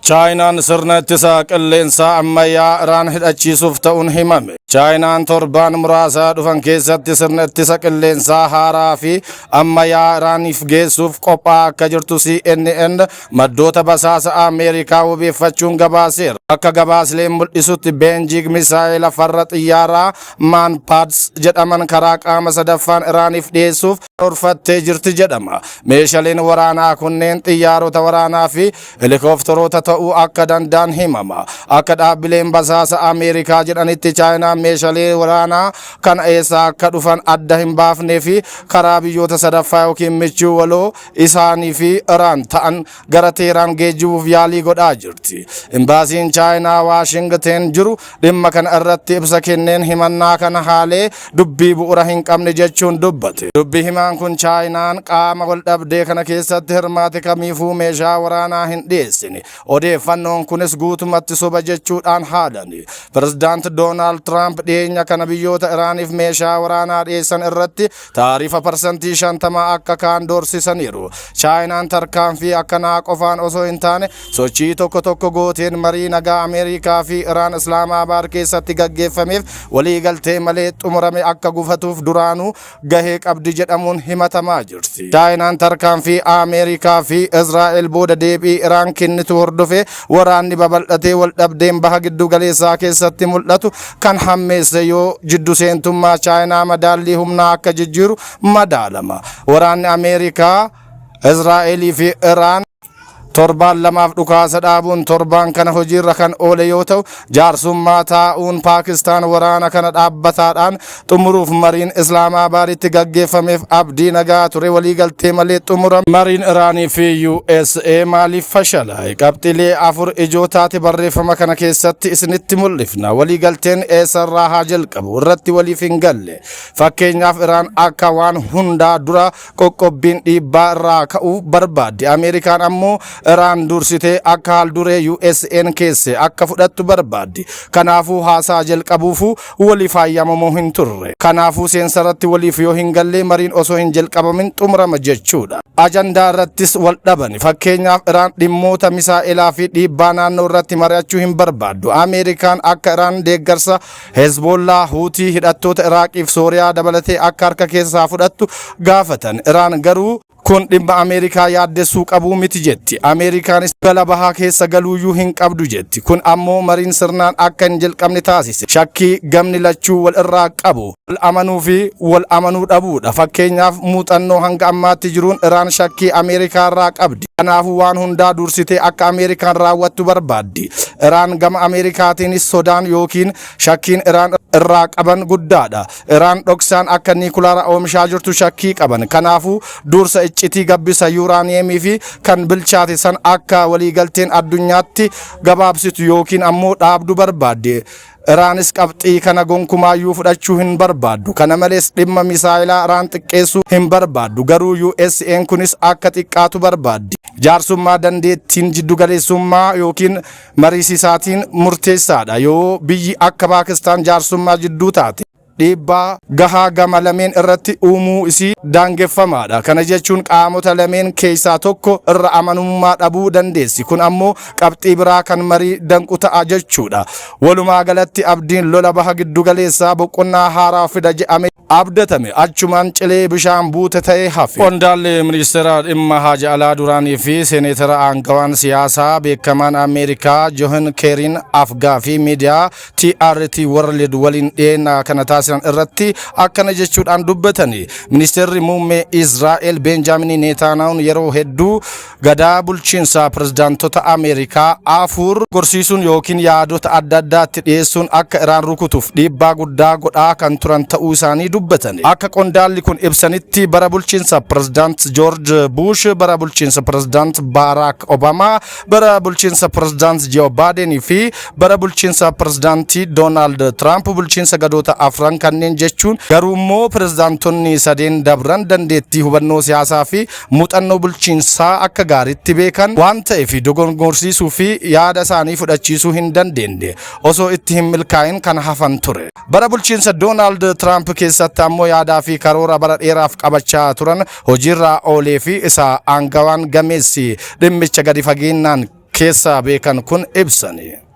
Chaayinaan sirna ittisa qilleensaa ammayyaa Iraan hidhachiisuuf ta'uun himame. Chaayinaan torbaan muraasa dhufan keessatti sirna ittisa qilleensaa haaraa fi ammayyaa Iraaniif geessuuf qophaa'aa akka jirtu CNN maddoota basaasa Ameerikaa wabeeffachuun gabaaseera. Akka gabaasleen mul'isutti, Beenjiing misaa'ila farra xiyyaaraa Manpads jedhaman karaa qaama sadaffaan Iraaniif dhiyeessuuf karoorfattee jirti jedhama. Meeshaaleen waraanaa kunneen xiyyaarota waraanaa fi helikooftoroota ta'uu akka danda'an himama. Akka dhaabbileen basaasa Ameerikaa jedhanitti, Chaayinaan meeshaalee waraanaa kana eessaa akka dhufan adda hin baafnee fi karaa biyyoota sadaffaa yookiin michuu waloo isaanii fi Iraan ta'an gara Teeraan geejjibuuf yaalii godhaa jirti. Imbaasiin Chaayinaa Waashingteen jiru dhimma kana irratti ibsa kenneen himannaa kana haalee dubbii bu'uura hin qabne jechuun dubbate. Dubbi himaan kun Chaayinaan qaama wal dhabdee kana keessatti hirmaate kamiifuu meeshaa waraanaa hin dhiyeessine. Odeeffannoon kunis guutumatti soba jechuudhaan haalani. Pirezidaant Doonaald Tiraamp dhiyeenya kana biyyoota Iraaniif meeshaa waraanaa dhiyeessan irratti taarifa 50% akka kaan doorsisaniiru. Chaayinaan tarkaanfii akkanaa qofaan osoo hin taane sochii tokko tokko gooteen marii nagaa Ameerikaa fi Iraan Islaamaabaad keessatti gaggeeffameef waliigaltee malee xumurame akka gufatuuf duraanuu gahee qabdi jedhamuun himatamaa jirti. Chaayinaan tarkaanfii Ameerikaa fi Israa'el booda deebii Iraan kennitu hordofee waraanni babal'atee wal dhabdeen baha giddu galeessaa keessatti mul'atu kan hammeesse yoo jiddu seentummaa Chaayinaa madaallii humnaa akka jijjiiru madaalama. Waraanni Ameerikaa, Israa'elii fi Iraan torbaan 2f dhukaasa dhaabuun torbaan kana hojiirra kan oole yoo ta'u, jaarsummaa taa'uun Paakistaan waraana kana dhaabbataadhaan xumuruuf mariin Islaamaabaaditti gaggeeffameef abdii nagaa ture waliigaltee malee xumurame. Mariin Iraanii fi USA maaliif fashalaa'e? Qabxiilee afur ijoo taate barreeffama kana keessatti isinitti mul'ifna. Waliigalteen eessarraa haa jalqabu irratti waliif hin galle. Fakkeenyaaf, Iraan akka waan hundaa dura qoqqobbiin dhiibbaa irraa ka'uu barbaaddi. Ameerikaan ammoo Iraan dursitee akka haalduree USA'n keesse akka fudhattu barbaaddi. Kanaafuu haasaa jalqabuufuu waliif hayyamamuu hin turre. Kanaafuu seensarratti waliif yoo hin galle mariin osoo hin jalqabamin xumurama jechuudha. Ajandaa irrattis wal dhabani. Fakkeenyaaf, Iraan dhimmoota misaa'elaa fi dhiibbaa naannoo irratti mari'achuu hin barbaaddu. Ameerikaan akka Iraan deeggarsa Hezbollaa, Huutii, hidhattoota Iraaqiif Sooriyaa dabalatee akka harka keessaa fudhattu gaafatan. Iraan garuu kun dhimma Ameerikaa yaaddessuu qabuu miti jetti. Ameerikaanis gala bahaa keessa galuuyyuu hin qabdu jetti. Kun ammoo mariin sirnaan akka hin jalqabne taasise. Shakkii gamni lachuu wal irraa qabu. Wal amanuu fi wal amanuu dhabuudha. Fakkeenyaaf, muuxannoo hanga ammaatti jiruun Iraan shakkii Ameerikaa irraa qabdi. Kanaafuu waan hundaa dursitee akka Ameerikaan raawwattu barbaaddi. Iraan gama Ameerikaatiinis sodaan yookiin shakkiin Iraan irraa qaban guddaadha. Iraan dhoksaan akka niikulaara oomishaa jirtu shakkii qaban. Kanaafuu dursa iccitii gabbisa yuuraaniyeemii fi kan bilchaate san akka waliigalteen addunyaatti gabaabsitu yookiin ammoo dhaabdu barbaaddi. Iraanis qabxii kana gonkumaayyuu fudhachuu hin barbaaddu. Kana malees dhimma misaayilaa Iraan xiqqeessuu hin barbaaddu. Garuu USA'n kunis akka xiqqaatu barbaaddi. Jaarsummaa dandeettiin jiddugaleessummaa yookiin mariisisaatiin murteessaadha. Yoo biyyi akka Paakistaan jaarsummaa jidduu taate, dhiibbaa gahaa gama lameen irratti uumuu isii daangeffamaadha. Kana jechuun qaamota lameen keessaa tokko irra amanamummaa dhabuu dandeessi. Kun ammoo qabxii biraa kan marii danqu ta'a jechuudha. Walumaa galatti abdiin lola baha giddugaleessaa boqonnaa haaraa fida jedhame abdatame achumaan cilee bishaan buute ta'ee hafe. Qondaalli ministeera dhimma haja alaa duraanii fi seeneetara aangawaan siyaasaa beekamaan Ameerikaa Joon Keeriin afgaa fi miidiyaa TRT World waliin dhiyeenya kana taasisan irratti akkana jechuudhaan dubbatani. Ministeerri muummee Israa'el Benjaamin Neetaanahuun yeroo hedduu gadaa bulchiinsa pirezidaantota Ameerikaa afur gorsiisuun yookiin yaadota adda addaatti dhiyeessuun akka Iraan rukutuuf dhiibbaa guddaa godhaa kan turan ta'uu isaanii dubbatan. Akka qondaalli kun ibsanitti, bara bulchiinsa pirezidaant George Bush, bara bulchiinsa pirezidaant Barack Obama, bara bulchiinsa pirezidaant Joe Biden fi bara bulchiinsa pirezidaantii Donald Trump, bulchiinsa gadoota afran kanneen jechuun, garuu immoo pirezidaantonni sadeen dabran dandeettii hubannoo siyaasaa fi muuxannoo bulchiinsaa akka gaariitti beekan waan ta'eef dogongorsiisuu fi yaada isaanii fudhachiisuu hin dandeenye, osoo itti hin milkaa'in kan hafan ture. Bara bulchiinsa Doonaald Tiraamp keessatti ammoo yaadaa fi karoora bara dheeraaf qabachaa turan hojiirra oolee fi isa aangawaan gameessi dhimmicha gadi fageenyaan keessaa beekan kun ibsani.